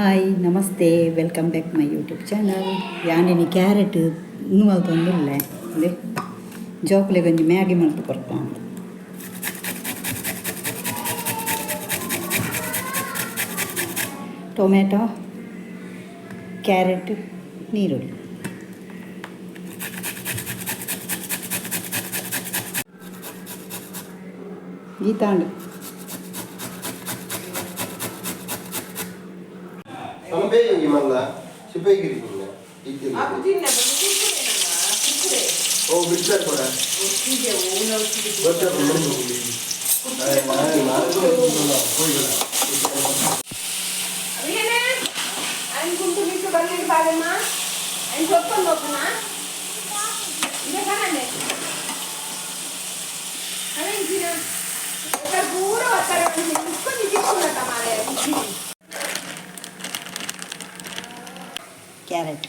Hi, namaste, welcome back my YouTube channel. ಯಾನಿನಿ carrot ಇನ್ನು ಮಲ್ತೊಂದುಲ್ಲೆ. ಅಂದೆ ಜೋಕುಲೆಗ್ ಒಂಜಿ ಮ್ಯಾಗಿ ಮಲ್ತ್ ಕೊರ್ಪ ಅಂದ್. ಟೊಮೆಟೊ, ಕ್ಯಾರೆಟ್, ನೀರುಳ್ಳಿ. ಗೀತಾಂಡ್. ಮಲ್ಲ ಸಿಪಾಯಿಗಿರಿ ಓ ಬಿಡ್ತಾರೆ ಕೂಡ. ಕ್ಯಾರೆಟ್.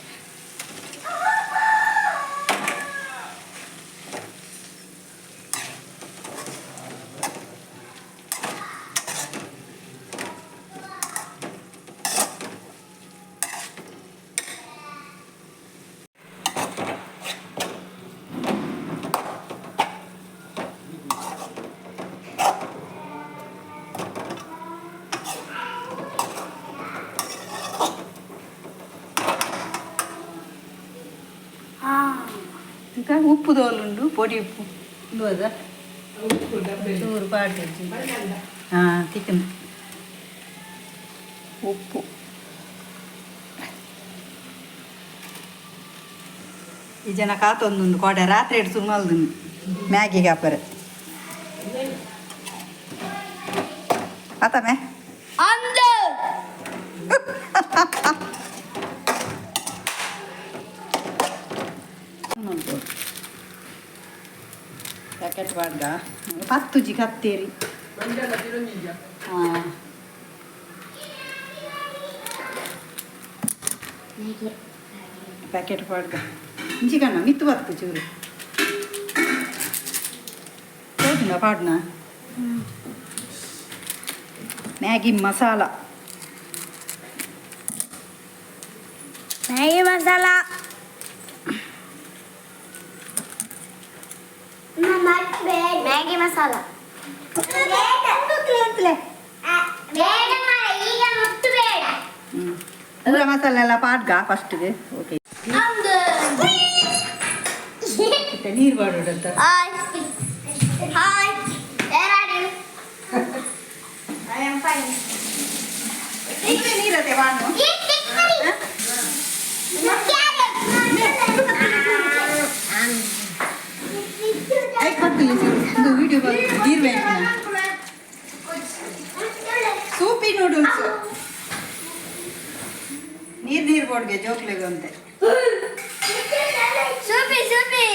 ఇంకా ಉಪ್ಪು ದೋಲುಂಡು, ಪೊಡಿ ಉಪ್ಪು. ಉಂದು ಅದ ಚೂರು ಪಾಡ್ದು. ಹಾಂ, ತಿಕ್ಕನು ಉಪ್ಪು. ಈ ಜನ ಕಾತೊಂದುಂಡು ಕೋಡೆ ರಾತ್ರಿ ಎಡ್ ಸುಮಾಲ್ದು ಮ್ಯಾಗಿಗೆ ಹಾಪರೆ ಆತಮೆ. ಅಂದು. ಮಲ್ಪೊಡು ಪ್ಯಾಕೆಟ್ ಪಾಡ್ಗ ಪತ್ತುಜಿ ಕತ್ತೇರಿ. ಹಾಂ, ಪ್ಯಾಕೆಟ್ ಪಾಡ್ಗ. ಇಂಚಿಕಣ್ಣ ಮಿತ್ತು ಬತ್ತು ಚೂರು ತೋಜುಂಡ ಪಾಡ್ನ. Maggi masala. Maggi masala. Maggi masala ಬೇಡ ಮಾರ್ರೆ, ಈಗ ಮುಟ್ಟು ಬೇಡ. ಹ್ಞೂ, ಪೂರ ಮಸಾಲೆ ಎಲ್ಲ ಪಾಡ್ಗ ಫಸ್ಟ್ಗೆ. ಓಕೆ, ನೀರು ಪಾಡೋಡಂತ. Hi. Hi. Where are you? I am fine. ನೀರತ್ತೆ Banu. Eat this. Carrot. ಐಕ್ ಬತ್ತಿಲ್ಲ ಚೂರು. ಒಂದು ವಿಡಿಯೋ ನೀರು ಬೇಕು. ಸೂಪಿ ನೂಡಲ್ಸ್. ನೀರು ನೀರು ಬೋಡ್ಗೆ ಜೋಕ್ಲೆಗೆ ಅಂತೆ. ಸೂಪಿ ಸೂಪಿ.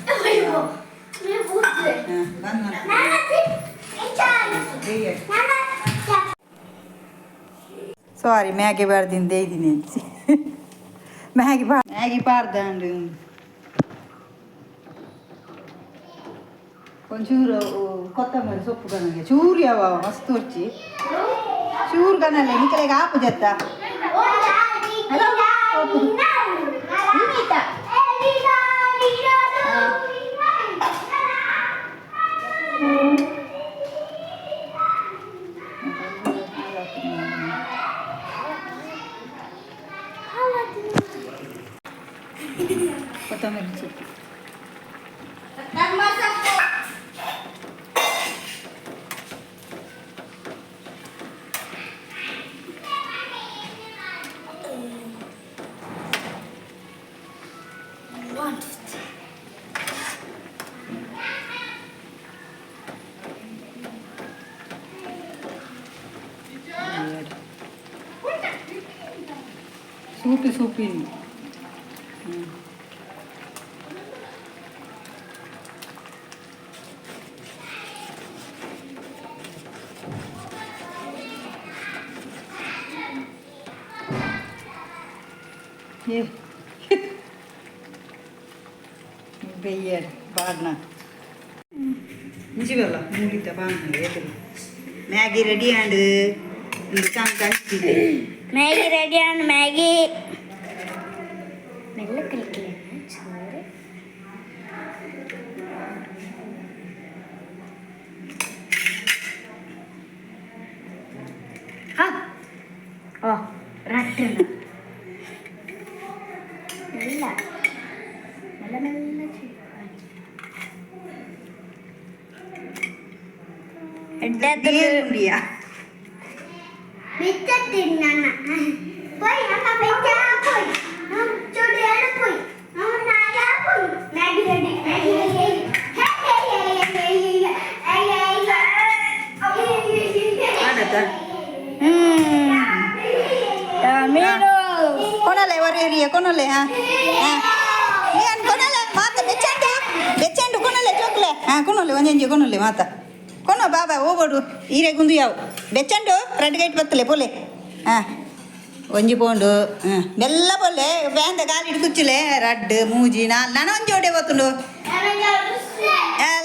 ಹಾಂ, ಬಂದ್. ಸಾರಿ, ಮ್ಯಾಗಿ ಬಾರ್ದಿಂದ ಇದ್ದೀನಿ. ಮ್ಯಾಗಿ ಬಾ, ಮ್ಯಾಗಿ ಪಾರ್ದಂಡು. ಒಂಚೂರು ಕೊತ್ತಂಬರಿ ಸೊಪ್ಪು ಕನಗೆ ಚೂರು. ಯಾವ ಮಸ್ತ್ వచ్చಿ ಚೂರು ಕನಲೆ ನಿಕಲೆಗೆ ಆಪು ಜತ್ತ. ಹಲೋ. ಕೊತ್ತಂಬರಿ ಸೊಪ್ಪು. ಸೂಪಿ ಸೂಪಿ. ಹ್ಞೂ. ಏ ಬೆಯ್ಯಡ್ ಬಾಡ್ನ ಇಂಚಿಗಲ್ಲ ಮೂಲಿತ ಬಾಡ್ನ. ಏತಿಲ್ಲ, ಮ್ಯಾಗಿ ರೆಡಿ ಆಂಡ್. ಚಂಚಿ. ಮ್ಯಾಗಿ ರೆಡಿ ಆನ್ ಮ್ಯಾಗಿ. ಮೆಲ್ಲ ಕಲಿಕಲೆ ಚೂರು. ಓ ರಟ್ಟಣ ಮೆಲ್ಲ ಮೆಲ್ಲ ಮೆಲ್ಲ. ಉಂಡಿಯಾ? ಬಿತ್ತ ತಿನ್ನಣ పోయి అమ్మ ಬೆಚ್ಚ పోయి చూడు ఏడు పోయి నాగా పోయి. Maggi ready, Maggi ready. ಆಡತ್ತ? ಮೀನು. ಕೊನಲೆ ಒರೇರಿಯ ಕೊನಲೆ. ಹಾ ಏನು ಕೊನಲೆ ಮಾತ ಬೆಚ್ಚಂಡು ಬೆಚ್ಚಂಡು ಕೊನಲೆ ಚೋಕ್ಲೆ. ಹಾ, ಕೊನಲೆ ಒಂಜೊಂಜಿ ಕೊನಲೆ ಮಾತ ಕೊನೊ ಬಾಬಾ ಓಬೋಡು ಈರೆ ಗುಂದು ಯಾವು ಬೆಚ್ಚಂಡು ರೆಡ್ ಗೈಟ್ ಬತ್ತಲೆ ಪೋಲೆ. ಹಾ, ಒಂಜಿ ಪೋಂಡು. ಹಾಂ, ಬೆಲ್ಲ ಪೋಲೆ ಬ್ಯಾಂದ ಗಾಲಿಡ್ ಕುಚ್ಚುಲೆ. ರಡ್ಡ್ ಮೂಜಿ ನಾಲ್ ನನ ಒಂಜಿ ಓಡೆ పోతుండు.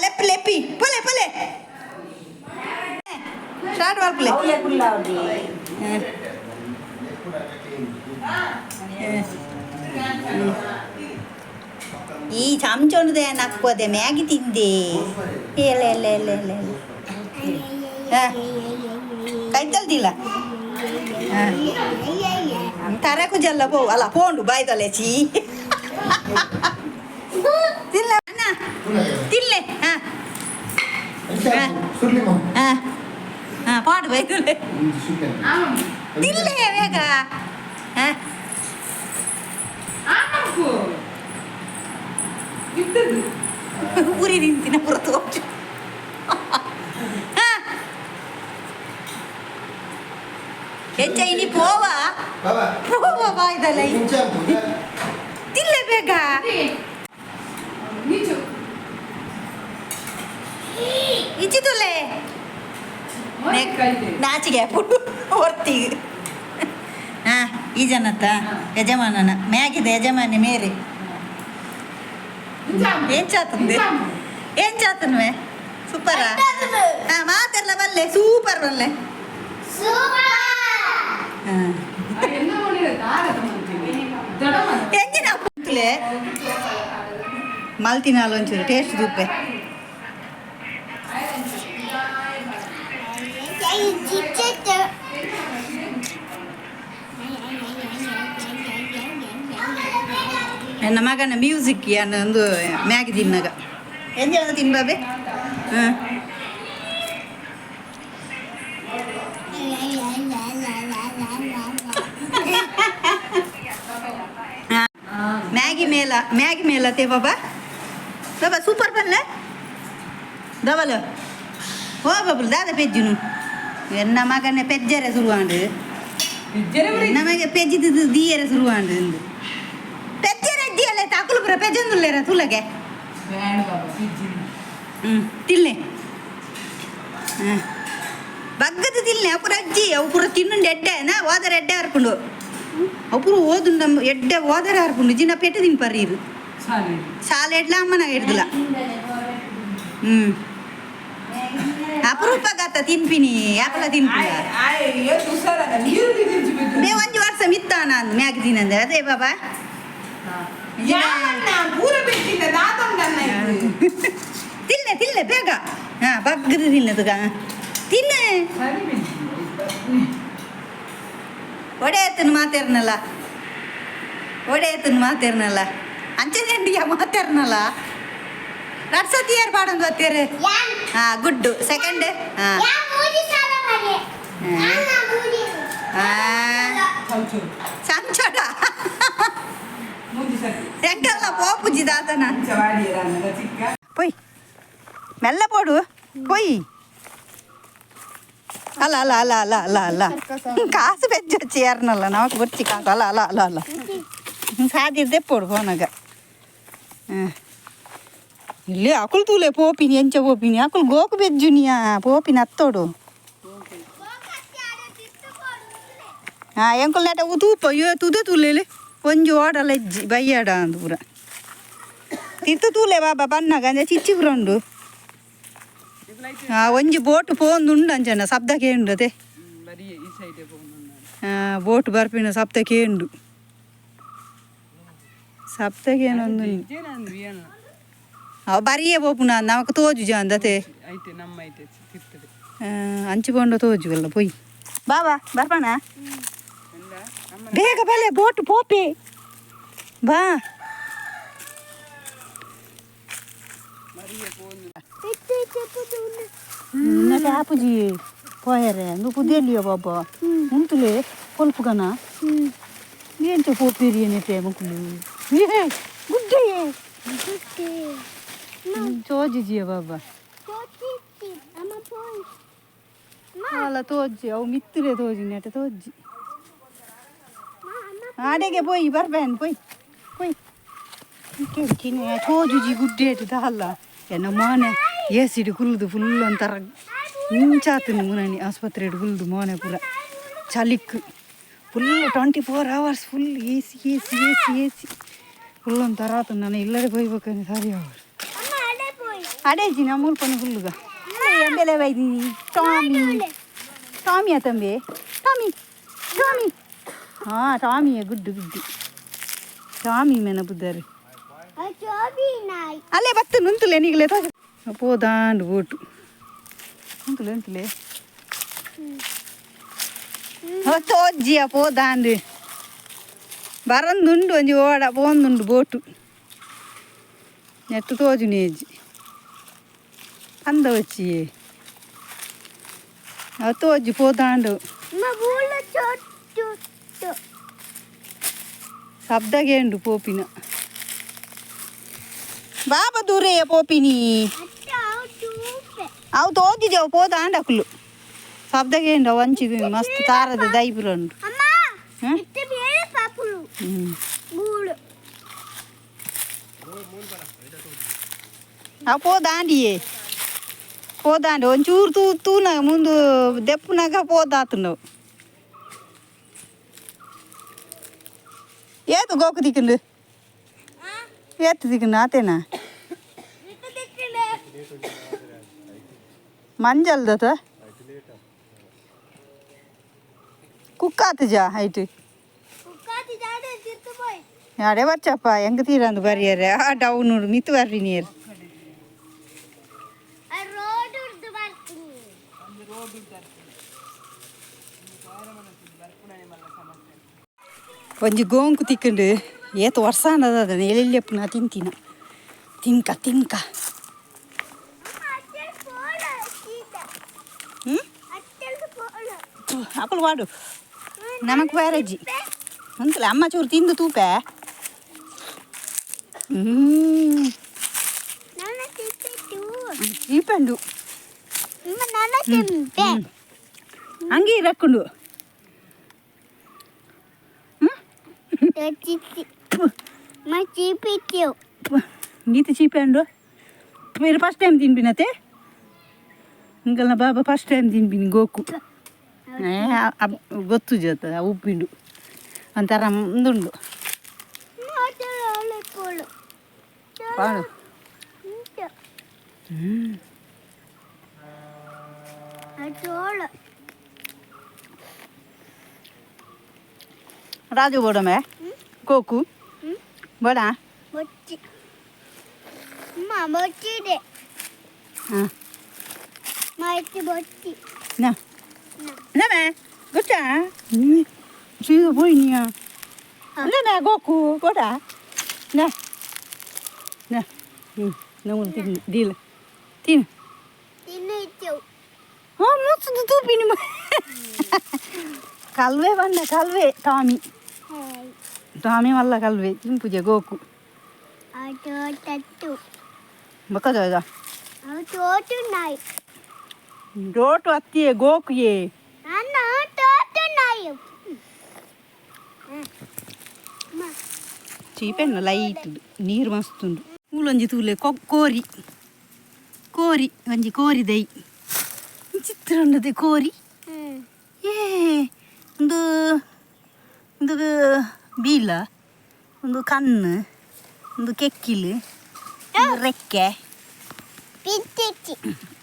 ಲೆಪ್ಪಿ ಲೆಪ್ಪಿ ಪೋಲೆ ಪೋಲೆ ಸ್ಟಾರ್ಟ್ ಮಾಡ್ಪಲೆ. ಈ ಚಮಚೊಂಡದೆ ನಕ್ಕೋದೆ ಮ್ಯಾಗಿ ತಿಂದೆ. ಎಲ್ಲ ಎಲ್ಲ ಎಲ್ಲ ಎಲ್ಲ ಎಲ್ಲ. ಹಾಂ, ಕೈತಲ್ದಿಲ್ಲ. ಹಾಂ, ತರಕು ಜಲ್ಲ ಪೋ ಅಲ್ಲ ಪೋಂಡು ಬಾಯ್ದಲೆ. ಚೀ, ತಿಲ್ಲ ಅಣ್ಣ, ತಿಲ್ಲೆ. ಹಾಂ ಹಾಂ ಹಾಂ, ಪಾಡು ಬೈದುಲೆ. ತಿಲ್ಲೆ ಬೇಗ. ಹಾಂ, ಊರಿ ತಿಂತಿನ ಪುರ ತೋಚು. ಹೆಚ್ಚ ಇನಿ ಪೋವಾ ಪೋವಾ ಬಾಯ್ದಲ್ಲ. ತಿಲ್ಲೆ ಬೇಗ. ಇಚ್ಚಿತುಲೆ ನಾಚಿಗೆ ಪುಟ್ಟು ಹೊರ್ತಿ. ಹಾ, ಈ ಜನತ್ತ ಯಜಮಾನನ ಮ್ಯಾಗಿದೆ ಯಜಮಾನಿ ಮೇರೆ. ಏನ್ ಚಾತಂದೆ? ಏನ್ ಚಾತನ್ವೆ? ಸೂಪರಾ? ಹಾ, ಮಾತೆಲ್ಲ ಬಲ್ಲೆ, ಸೂಪರ್ ಬಲ್ಲೆ. ಹಾ, ಎಂಜಿನ ಪುತ್ತಲೆ ಮಲ್ತಿನಾಲ್ ಒಂಚೂರು ಟೇಸ್ಟ್ ತೂಪೆ. ನನ್ನ ಮಗನ ಮ್ಯೂಸಿಕ್ ಒಂದು ಮ್ಯಾಗಿ ತಿನ್ನಾಗ ಎಂಜ ತಿನ್ಬಾಬೆ. ಹಾಂ, ಮ್ಯಾಗಿ ಮೇಲ ಮ್ಯಾಗಿ ಮೇಲತ್ತೆ ಬಾಬಾ. ಬಾಬಾ ಸೂಪರ್ ಬಲ್ಲೆ ದವಲ. ಓ ಬಾಬು, ದಾದ ಪೆಜ್ಜುನು? ಎನ್ನ ಮಗನೇ ಪೆಜ್ಜರೆ ಶುರುವಾಂಡು. ನಮಗೆ ಪೆಜ್ಜಿದ್ದು ದೀಯರೆ ಶುರುವಾಂಡು. ಇಂದು ಪೆಜ್ಜರೆ ದಿಯಲೆ ತಾಕುಲು ಪುರ ಪೆಜ್ಜೊಂದುಲ್ಲೇರ ತುಲಗೆ. ಹ್ಞೂ, ತಿನ್ಲೆ. ಹಾಂ, ಬಗ್ಗದ ತಿನ್ಲೆ. ಅವು ಪೂರ ಅಜ್ಜಿ ಅವು ಪೂರ ತಿನ್ನುಂಡು ಎಡ್ಡೆ ನಾ ಹೋದರೆ ಎಡ್ಡೆ ಹರ್ಕೊಂಡು ಅವು ಪೂರ ಓದುಂಡು ಎಡ್ಡೆ ಹೋದರೆ ಹರ್ಕೊಂಡು ಜಿನ ಪೆಟ್ಟು ತಿನ್ಪರ್ರಿ. ಇದು ಶಾಲೆ ಎಡ್ಲ ಅಮ್ಮನ ಹಿಡ್ದಿಲ್ಲ. ಹ್ಞೂ, ಅಪರೂಪ ಗಾತ ತಿನ್ಪಿನಿ ಯಾಪಲ ತಿನ್ಪಿನ. ಮೇ ಒಂಜಿ ವರ್ಷ ಮಿತ್ತಾನ ಅಂದ್ ಮ್ಯಾಗ್ ತಿನ್ನಂದೆ. ಅದೇ ಬಾಬಾ, ತಿನ್ನೆ ತಿನ್ನೆ ಬೇಗ. ಹಾ, ಬಗ್ಗದ ತಿನ್ನದುಗ ತಿನ್ನೆ. ಒಡೆಯತ್ತನ ಮಾತೇರ್ನಲ್ಲ, ಒಡೆಯತ್ತನ ಮಾತೇರ್ನಲ್ಲ, ಅಂಚನೆ ಮಾತೇರ್ನಲ್ಲ. ರಡ್ಸತಿ ಯಾರು ಪಾಡೊಂದು ಬತ್ತೇರು? ಹಾ, ಗುಡ್ಡು ಸೆಕೆಂಡ್. ಹಾ ಹಾ, ಚಂಚಡ ಎಂಕಲ್ಲ ಪೋಪುಜಿ ದಾದನ. ಪೊಯ್ ಮೆಲ್ಲ ಪೋಡು ಪೊಯ್. ಅಲ್ಲ ಅಲ್ಲ ಅಲ್ಲ ಅಲ್ಲ ಅಲ್ಲ ಅಲ್ಲ, ಕಾಸು ಬೆಚ್ಚ ಯಾರನಲ್ಲ ನಮಕ್ ಬೊರ್ಚಿ ಕಾಸು. ಅಲ್ಲ ಅಲ್ಲ ಅಲ್ಲ ಅಲ್ಲ, ಸಾದಿರ್ದೆ ಪೋಡು ಫೋನಾಗ. ಹಾಂ, ಇಲ್ಲಿ ಅಕುಲು ತೂಲೆ ಪೋಪಿನಿ ಎಂಚ ಪೋಪಿನಿ. ಅಕುಲು ಗೋಕು ಬೆಜ್ಜುನಿಯಾ ಪೋಪಿನ ಅತ್ತೋಡು. ಹಾಂ, ಎಂಕುಲು ನೆಟ ತೂಪ ಅಯ್ಯೋ ತುದೆ ತೂಲೇಲೆ ಒಂಜಿ ಓಡಲ ಇಜ್ಜಿ ಬಯ್ಯಾಡ ಅಂದು ಪೂರ ತಿರ್ತು ತೂಲೆ ಬಾಬಾ ಬನ್ನಾಗ ಅಂಜ ಚಿಚ್ಚಿ ಪೂರ ಉಂಡು. ಆ ಒಂಜಿ ಬೋಟ್ ಪೋಂದು ಉಂಡು ಅಂಚನ ಶಬ್ದ ಕೇಂಡದೆ. Boat ಬರ್ಪಿನ ಸಪ್ತಕ್ಕೆ ಉಂಡು ಸಪ್ತಕ್ಕೆ ಏನೊಂದು ಅವು ಬರಿಯೇ ಪೋಪುನ ನಮಕ್ ತೋಜು ಜಾಂದತೆ. ಅಂಚು ಪೋಂಡ ತೋಜು ಅಲ್ಲ. ಪೊಯ್ ಬಾಬಾ, ಬರ್ಪಣ ಬೇಗ ಬಲೆ, ಬೋಟ್ ಪೋಪೆ ಬಾ. ಆಪುಜಿ ಪೋಯರೆ ಅಂದು ಪುದೆಲ್ಲಿಯೋ ಬಾಬಾ ಉಂತುಲೆ ಕೊಲ್ಪುಗನ ಎಂಚ ಪೋಪೇರಿ ಏನಿಟ್ಟೆ ಮುಕುಲು ಏ ಗುಡ್ಡೆಯೇ ತೋಜಿಜಿಯ ಬಾಬಾ. ಅಲ್ಲ ತೋಜಿ, ಅವು ಮಿತ್ತುಲೆ ತೋಜಿ ನೆಟ ತೋಜಿ. ಆಡೆಗೆ ಪೋಯಿ ಬರ್ಬೇನ್, ಪೋಯ್ ಪೋಯ್. ತೋಜುಜಿ ಗುಡ್ಡೇಟು ದಾಲ್ಲ. ಎನ್ನ ಮೋನೆ ಏಸಿಡ್ ಕುಲ್ಲುದು ಫುಲ್ ಒಂಥರ ಮುಂಚಾತುಂಡು. ಮುನನಿ ಆಸ್ಪತ್ರೆಡ್ ಕುಲ್ಲುದು ಮೋನೆ ಪೂರ ಚಲಿಕ್ full 24 hours full AC, AC, AC, AC, full ಒಂಥರ ಆತು. ನಾನು ಇಲ್ಲಡೆ ಪೋಯ್ಬೇಕಂದ್ರೆ ಸರಿ ಅವರು ಅಡೇಜಿ ನಾ ಮುಲ್ಪನೆ ಫುಲ್ಲುಗ ಎಂಬೆಲೆ ಬೈದಿನಿ. ಟಾಮಿ, ಟಾಮಿಯಾ ತಂಬೆ? ಟಾಮಿ, ಟಾಮಿ, ಹಾಂ ಟಾಮಿಯೇ. ಗುಡ್ಡು ಗುಡ್ಡು ಟಾಮಿ ಮೇನ ಬುದ್ಧರು. ಅಲ್ಲೇ ಬತ್ತು ನುಂತುಲೆ ನೀಗಲೇ ಪೋದಾಂಡು ಬೋಟು. ಉಂತುಲೆ ಉಂತುಲೆ ತೋಜ್ಜಿಯ ಪೋದಾಂಡು ಬರಂದುಂಡು. ಒಂಜಿ ಓಡ ಪೋಂದುಂಡು ಬೋಟು ನೆಟ್ಟು ತೋಜು ನೇಜಿ ಅಂದ ವಚ್ಚಿಯೇ ಅವು ತೋಜಿ ಪೋದಾಂಡು. ಶಬ್ದಗೇಂಡು ಪೋಪಿನ ಬಾಬಾ ದೂರೆಯ ಪೋಪಿನಿ. ಅವು ತೋಜಿಜವು ಪೋದಾಂಡ ಅಕುಲು ಶಬ್ದಗೇಂಡು. ಅವು ಅಂಚಿ ಮಸ್ತ್ ತಾರದ ದೈಪುರ ಉಂಡು. ಹ್ಮ್ ಹ್ಮ್ ಅವು ಪೋದಾಂಡಿಯೇ ಪೋದಾಂಡಿ. ಒಂಚೂರು ತೂ ತೂನಾಗ ಮುಂದು ದೆಪ್ಪುನಾಗ ಪೋದಾತುಂಡು. ಏತು ಗೋಕು ತಿಕ್ಕಿಂಡು? ಏತು ತಿಕ್ಕಿಂಡು? ಆತೇನಾ ಮಂಜಲ್ದತ ಕುಕ್ಕಾತುಜಾ ಐಟ್ ಅಡೆ ಬಚ್ಚಪ್ಪ ಹೆಂಗ ತೀರಂದು ಬರಿಯರೆ. ಆ ಡೌನ್ ಮಿತ್ತು ಬರ್ರಿ ನೀರು. ಒಂಜಿ ಗೋಂಕು ತಿಕ್ಕಂಡು. ಏತ್ ವರ್ಷ ಅನ್ನದ ಅದನ್ನ ಎಲ್ಲೆಪ್ಪು ನಾ ತಿಂತೀನ. ತಿನ್ಕ ತಿನ್ಕ. ಹ್ಞೂ ಅಕುಲು ವಾಡು ನಮಕ್ ಬ್ಯಾರಜ್ಜಿ ಅಂತಲೇ. ಅಮ್ಮ ಚೂರು ತಿಂದು ತೂಪೆ. ಹ್ಞೂ ಚೀಪಂಡು ಹಂಗೆ ರಕ್ಕೊಂಡು. ಗೀತ ಚೀಪಂಡು. మీరు ಫಸ್ಟ್ ಟೈಮ್ ತಿನ್ಪಿನತೆ ಇಂಕಲ್ನ ಬಾಬಾ ಫಸ್ಟ್ ಟೈಮ್ ತಿನ್ಪಿನಿ ಗೋಕು. ಗೊತ್ತು ಜೊತೆ ಉಪ್ಪಿಂಡು ಒಂಥರ ಮುಂದುಂಡು ಪಾಡು. ರಾಜು ಬೋಡಮೆ ಕೋಕು ಬೋಡ. ಹಾಂ ನಾ ನಮೆ ಗೊತ್ತಾ ಸೀದಾ ಪೋಯಿ ನೀ. ನಮೆ ಗೋಕು ಬೋಡ ನಾ ನಾ. ಹ್ಞೂ ನಮ್ಮನ್ನು ತಿನ್ನು ದೀಲ ತಿನ್ನು. ಹಾಂ ಮುಚ್ಚದು ತೂಪಿನಿ ಕಲ್ವೆ ಬಣ್ಣ ಕಲ್ವೆ ಟಾಮಿ ಟಾಮಿ ಮಲ್ಲ ಕಲ್ವೆ ತಿಂಪುಜೆ ಗೋಕು. ಬಕ್ಕದ ಡೋಟು ಅತ್ತಿಯೇ ಗೋಕುಯೇ. ಚೀಪೆಣ್ಣು ಲೈಟ್ ನೀರು ಮಸ್ತ್ ಉಂಡು. ಮೂಲೊಂಜಿ ತೂಲೆ ಕೋರಿ ಕೋರಿ ಒಂಜಿ ಕೋರಿ ದೈ ಚಿತ್ರ ಉಂಡದೆ ಕೋರಿ. ಏ ಒಂದು ಒಂದು ಬೀಲ, ಒಂದು ಕಣ್ಣು, ಒಂದು ಕೆಕ್ಕಿಲು, ಒಂದು ರೆಕ್ಕೆ.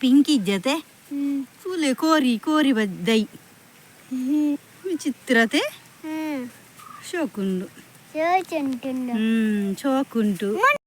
ಪಿಂಕ್ ಇಜ್ಜತೆ. ತೂಲೆ ಕೋರಿ ಕೋರಿ ದೈ ವಿಚಿತ್ರತೆ. ಹ್ಮ್. ಶೋಕುಂಡು. ಚೋಚುಂಟುಂಡು. ಹ್ಮ್, ಶೋಕುಂಟು.